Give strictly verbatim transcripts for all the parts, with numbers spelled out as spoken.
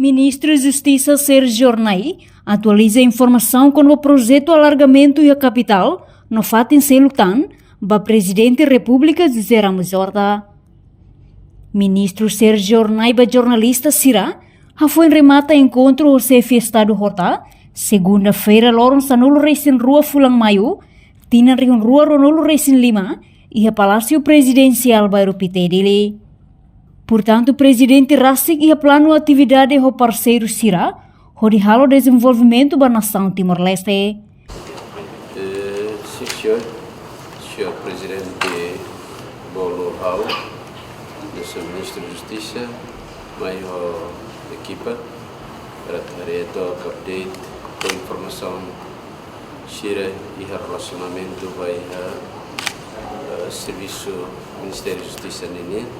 Ministru Justisa Sérgio Hornai atualiza informasaun kona-ba projetu alargamentu iha kapitál no fatin seluk tan ba Prezidente Repúblika José Ramos Horta. Ministru Sérgio Hornai ba jornalista sira hafoin remata enkontru ho Xefe Estadu Horta, segunda-feira, loron sanulu-resin-rua fulan Maiu, tinan rihun rua ruanulu-resin-lima, iha Palásiu Prezidensiál Bairru Pité, Dili. Portantu, Prezidente rasik iha planu atividade ho parseiru sira hodi halo dezenvolvimentu ba nasaun Timor-Leste. Eh, sin, señór, señór Prezidente bolu ha'u, Ministru Justisa, mai ho ekipa, para atu haree tok update ho informasaun sira iha relasionamentu ba iha, eh, servisu Ministériu Justisa ninian,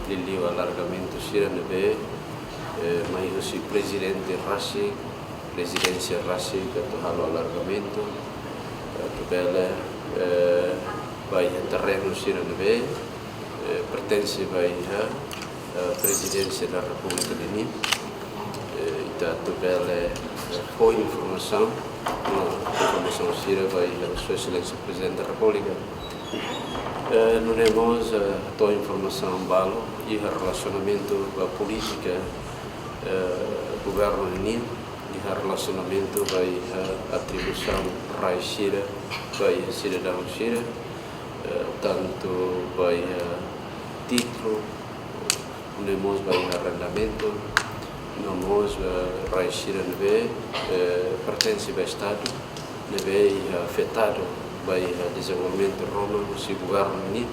liuliu alargamentu sira ne'ebé, eh, mai husi Prezidente rasik, Prezidénsia rasik atu halo alargamentu, eh, atu bele, eh, ba iha terrenu sira ne'ebé, eh, pertense ba iha, eh, Prezidénsia da Repúblika ninian. Eh, ita atu bele, eh, fó informasaun, no informasaun sira ba iha Sua Exelénsia Prezidente da Repúblika. Eh, nune'e mós, eh, to'o informasaun balu iha relasionamentu ba polítika, eh, governu ninian, iha relasionamentu ba iha atribuisaun rai sira ba iha sidadaun sira, eh, tantu ba iha títulu, nune'e mós ba iha arrendamentu, no mós, eh, rai sira ne'ebé, eh, pertense ba Estadu, ne'ebé iha afetadu ba iha dezenvolvimentu ruma husi governu nian,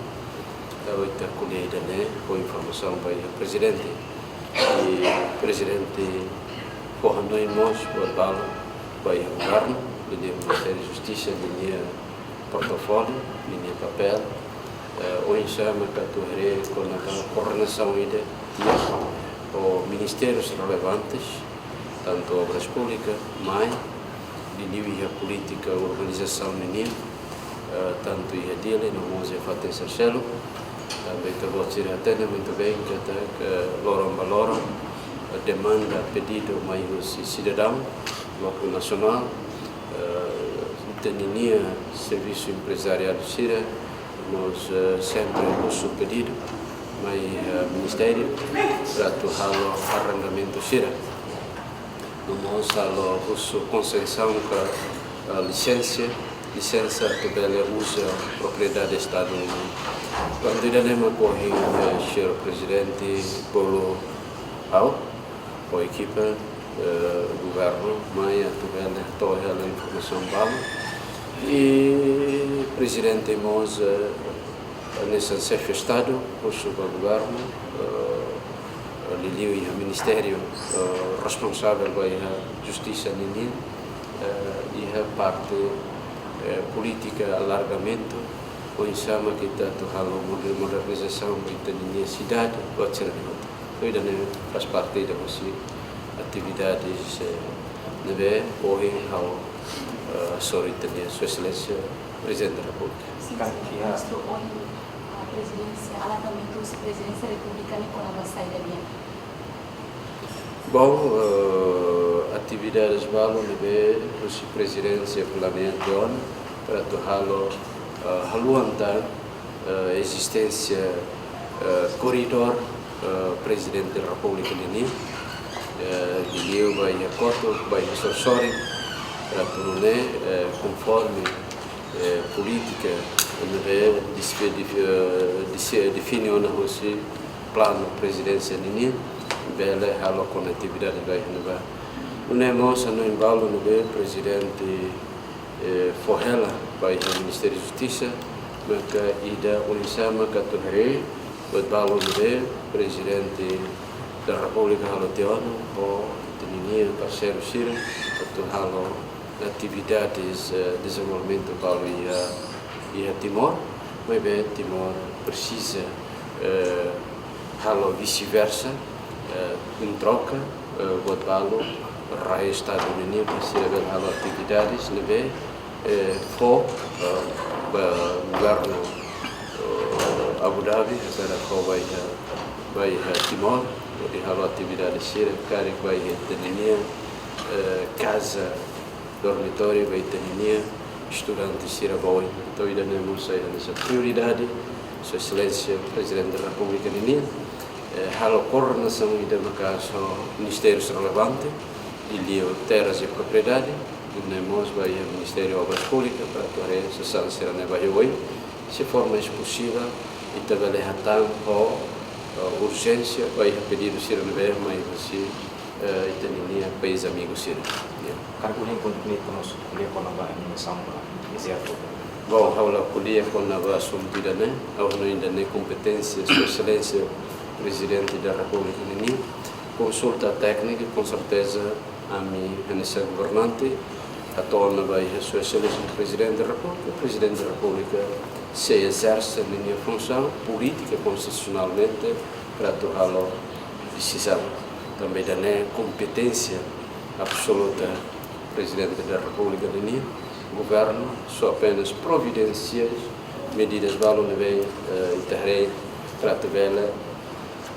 eh, ita ko'alia ida-ne'e ho informasaun ba iha Prezidente. I Prezidente fó hanoin mós buat balu ba iha governu, liuliu Ministériu Justisa, ninia portofóliu, ninia papél, eh, oinsá mak atu haree kona-ba koordenasaun ida ho ministérius relevantes, tantu Obras Públikas, mai, liuliu iha polítika urbanizasaun ninian, eh, tantu iha Dili no mós iha fatin sira seluk. Tanba ita-boot sira hatene muito bem katak loron ba loron, eh, demanda, pedidu mai husi sidadaun, bloku nasionál, eh, ita-ninia servisu emprezariál sira mós, eh, sempre husu pedidu mai, eh, ministériu para atu halo arrendamentu sira. No mós halo husu konsesaun ka, eh, lisensa, lisensa atu bele uza propriedade Estadu nian. Kuandu ida-ne'e mak ohin, eh, señór Prezidente bolu ha'u, ho ekipa, eh, governu, mai atu bele to'o hela informasaun balu. I Prezidente mós, eh, hanesan Xefe Estadu, husu ba governu, eh, liuliu iha ministériu, eh, responsavel ba iha justisa ninian, eh, iha parte, eh, polítika alargamentu, oinsá mak ita atu halo moder-, modernizasaun ba ita-ninia sidade, buat sira-ne'e hotu. Entaun ida-ne'e faz parte ida husi atividades, eh, ne'ebé ohin ha'u, eh, hasoru ita-nia Sua Exelénsia Prezidente da Repúblika. Sin, señór Ministru, ohin, ah, Prezidénsia, alargamentu husi Prezidénsia Repúblika ne'e kona-ba saida de'it? Bom, eh, atividades balu ne'ebé husi Prezidénsia planeia tiha ona para atu halo, eh, haluha tan, eh, ezisténsia, eh, korredór, eh, Prezidente Repúblika ninian, eh, liuliu ba iha kotuk, ba iha sorin-sorin, para atu nune'e, eh, konforme, eh, polítika ne'ebé despe-, def-, eh, dese-, define ona husi planu Prezidénsia ninian, bele halo konetividade ba iha ne'ebá. Nune'e mós hanoin balu ne'ebé Prezidente, eh, fó hela ba iha Ministériu Justisa, maka ida oinsá mak atu haree buat balu ne'ebé Prezidente da Repúblika halo tiha ona ho ita-ninia parseiru sira atu halo atividades, eh, dezenvolvimentu balu iha, iha Timor, maibé Timor presiza, eh, halo vice-versa, eh, em troca, eh, buat balu rai Estadu ninian para sira bele halo atividades ne'ebé, eh, fó, eh, ba governu, eh, Abu Dhabi, para fó ba iha, ba iha Timor, hodi halo atividade sira karik ba iha ita-nia, eh, kaza dormitóriu ba ita-nia estudante sira ba oin. Entaun ida-ne'e mós sai hanesan prioridade Sua Exelénsia Prezidente da Repúblika nian, eh, halo koordenasaun ida maka'as ho ministériu relevante, liuliu terras e propriedade, nune'e mós ba iha Ministériu Obras Públikas, para atu haree sasán sira-ne'e ba iha oin, se for mais posivel, ita bele hatán ho, eh, urjénsia ba iha pedidu sira ne'ebé mai husi, eh, ita-nia país amigu sira. Ya. Karik ko'alia kona-ba, ko'alia kona-ba animasaun ba ezérsitu. Bom, ha'u la ko'alia kona-ba asuntu ida-ne'e, ha'u hanoin ida-ne'e kompeténsia Sua Exelénsia Prezidente da Repúblika nian. Konsulta téknika, com certeza, ami hanesan governante, atu ona ba iha Sua Exelénsia Prezidente da Repúblika, Prezidente da Repúblika sei ezerse ninia funsaun polítika konstitusionalmente para atu halo desizaun. Tanba ida-ne'e kompeténsia absoluta Prezidente da Repúblika nian, governu só apenas providensia medidas balu ne'ebé, eh, ita haree para atu bele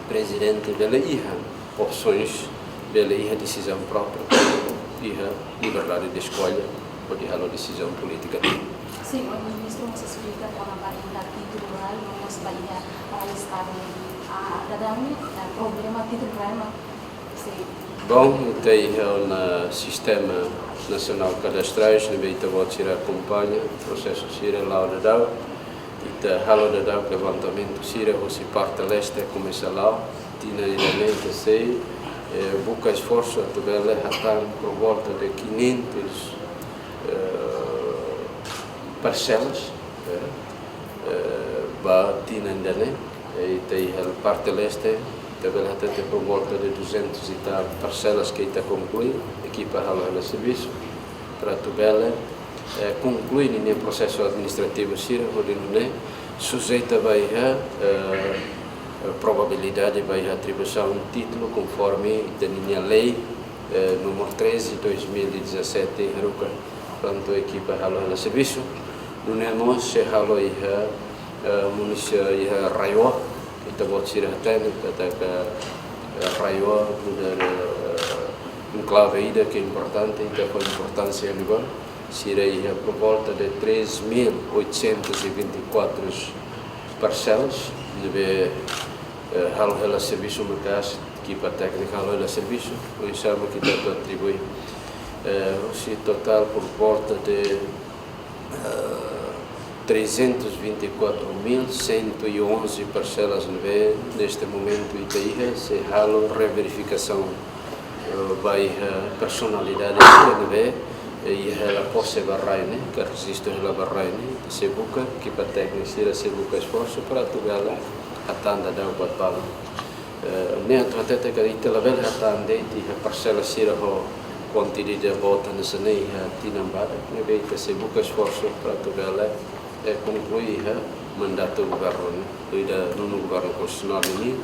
Prezidente bele iha opsoens, bele iha desizaun própria, iha liberdade de escolha, hodi halo desizaun polítika. Sin, ohin ministru mós esplika kona-ba títulu rai, no mós ba iha, ah, estadu, ah, daudaun ne'e, ah, problema títulu rai, no sei. Bom, ita iha ona sistema nasionál kadastrais, ne'ebé ita-boot sira akompaña prosesu sira la'o daudaun. Ita halo daudaun levantamentu sira husi parte leste komesa la'o, tinan ida-ne'e ita sei, eh, buka esforsu atu bele hatán por volta de quinhentas, eh, parcelas, eh, eh, ba tinan ida-ne'e, eh, ita iha parte leste, ita bele hatete por volta de duzentas e tal parcelas ke ita konklui, ekipa halo hela servisu, para atu bele, eh, konklui ninia prosesu administrativu sira, hodi nune'e sujeita ba iha, eh, probabilidade ba iha atribuisaun títulu konforme ita-nia lei, eh, número treze, dois mil e dezassete, haruka, portantu ekipa halo hela servisu. Nune'e mós sei halo iha, eh, munisípiu iha RAEOA, ita-boot sira hatene, katak, eh, RAEOA nu'udar, eh, enklave ida ke importante, ita fó importánsia liu ba, sira iha por volta de três mil oitocentos e vinte e quatro parcelas, ne'ebé, eh, halo hela servisu maka'as, ekipa téknika halo hela servisu, oinsá mak ita atu atribui, eh, husi totál por volta de, eh, trezentos e vinte e quatro mil cento e onze parcelas ne'ebé neste momento ita iha, sei halo reverifikasaun, eh, ba iha personalidade sira ne'ebé, eh, iha hela pose ba rai ne'e, ka rejistu hela ba rai ne'e, ita sei buka, ekipa téknika sira sei buka esforsu para atu bele hatán daudaun buat balu. Eh, ne'e atu hatete katak ita labele hatán de'it iha parsela sira ho kuantidade boot hanesan ne'e iha tinan badak, ne'ebé ita sei buka esforsu para atu bele, eh, konklui iha mandatu governu ne'e, ida nonu governu konstitusionál nian,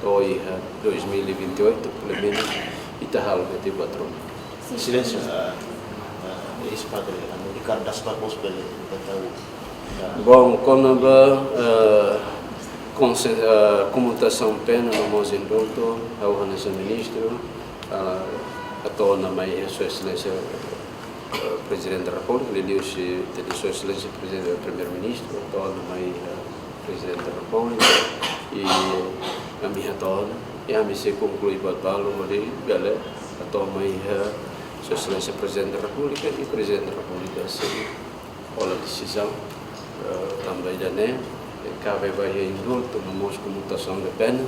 to'o iha dois mil e vinte e oito, pelumenus, ita halo vinte e quatro mil. Sin. Exelénsia, ah, ah, eis-padre, anu, Ricardo das Barros, bele, ita tau, ah. Bom, kona-ba, eh, konse-, eh, komutasaun pena no mós indultu, ha'u hanesan ministru, ah, atu ona mai iha Sua Exelénsia, eh, Prezidente da Repúblika, liuliu husi, husi Sua Exelénsia Prezidente, Primeiru-Ministru, atu ona mai iha Prezidente da Repúblika, i ami hatene, i ami sei konklui buat balu hodi bele atu mai iha Sua Exelénsia Prezidente da Repúblika, i Prezidente da Repúblika sei hola desizaun, eh, tanba ida-ne'e, eh, kabe ba iha indultu no mós komutasaun de pena,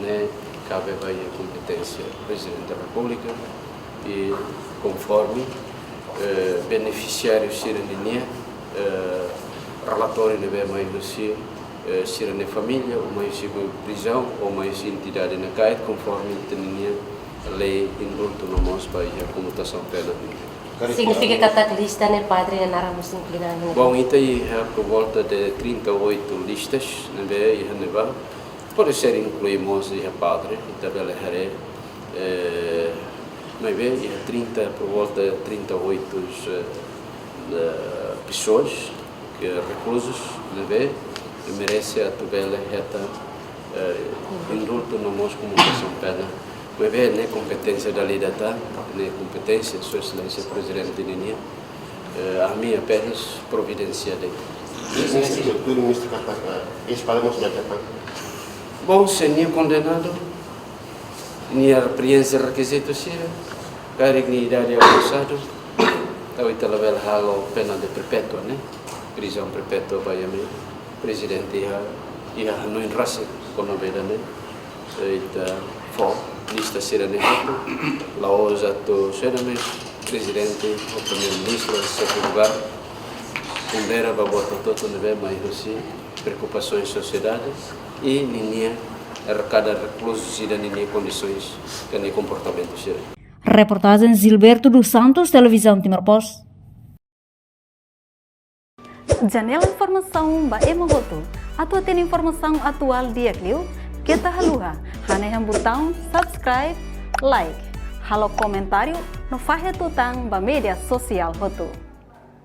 ne'e kabe ba iha kompeténsia Prezidente da Repúblika, i konforme, eh, benefisiáriu sira-ninia, eh, relatóriu ne'ebé mai husi, eh, sira-nia família, ou mai husi prizaun, ou mai husi entidade nakait, konforme ita-nia lei indultu no mós ba iha komutasaun pena. Signifika katak lista ne'e padre nia naran mós inklui iha ne'e? Bom, ita iha por volta de trinta e oito listas ne'ebé iha ne'ebá. Pode ser inklui mós iha padre, ita bele haree, eh, maibé iha trinta, por volta de trinta e oito, eh, pessoas, ke reclusos, ne'ebé merese atu bele hetan, Eh, indultu no mós komutasaun pena. Maibé ne'e kompeténsia dala ida tan, ne'e kompeténsia Sua Exelénsia Prezidente ninian. Eh, ami apenas providensia de'it. Ministru, tuir ministru katak, eh, espera mós bele tan. Bom, se nia kondenadu, nia preenxe rekizitu sira, karik nia idade avansadu, entaun ita labele halo pena de perpétua, ne'e? Prizaun perpétua ba ema. Prezidente iha, iha hanoin rasik kona-ba ida-ne'e. Ita fó lista sira-ne'e hotu, la'ós atu sira-ne'e, Prezidente, ou Primeiru-Ministru, Xefe Governu, pondera ba buat hotu-hotu ne'ebé mai husi preokupasaun sosiedade i ninia, eh, kada rekluzu sira ninia kondisaun ka nia komportamentu sira. Reportajen Gilberto dos Santos, Televizaun Timor Post. Janela informasaun ba ema hotu. Atu hatene informasaun atuál di'ak liu, keta haluha hanehan butaun subscribe, like, halo komentáriu no fahe tutan ba média sosiál hotu.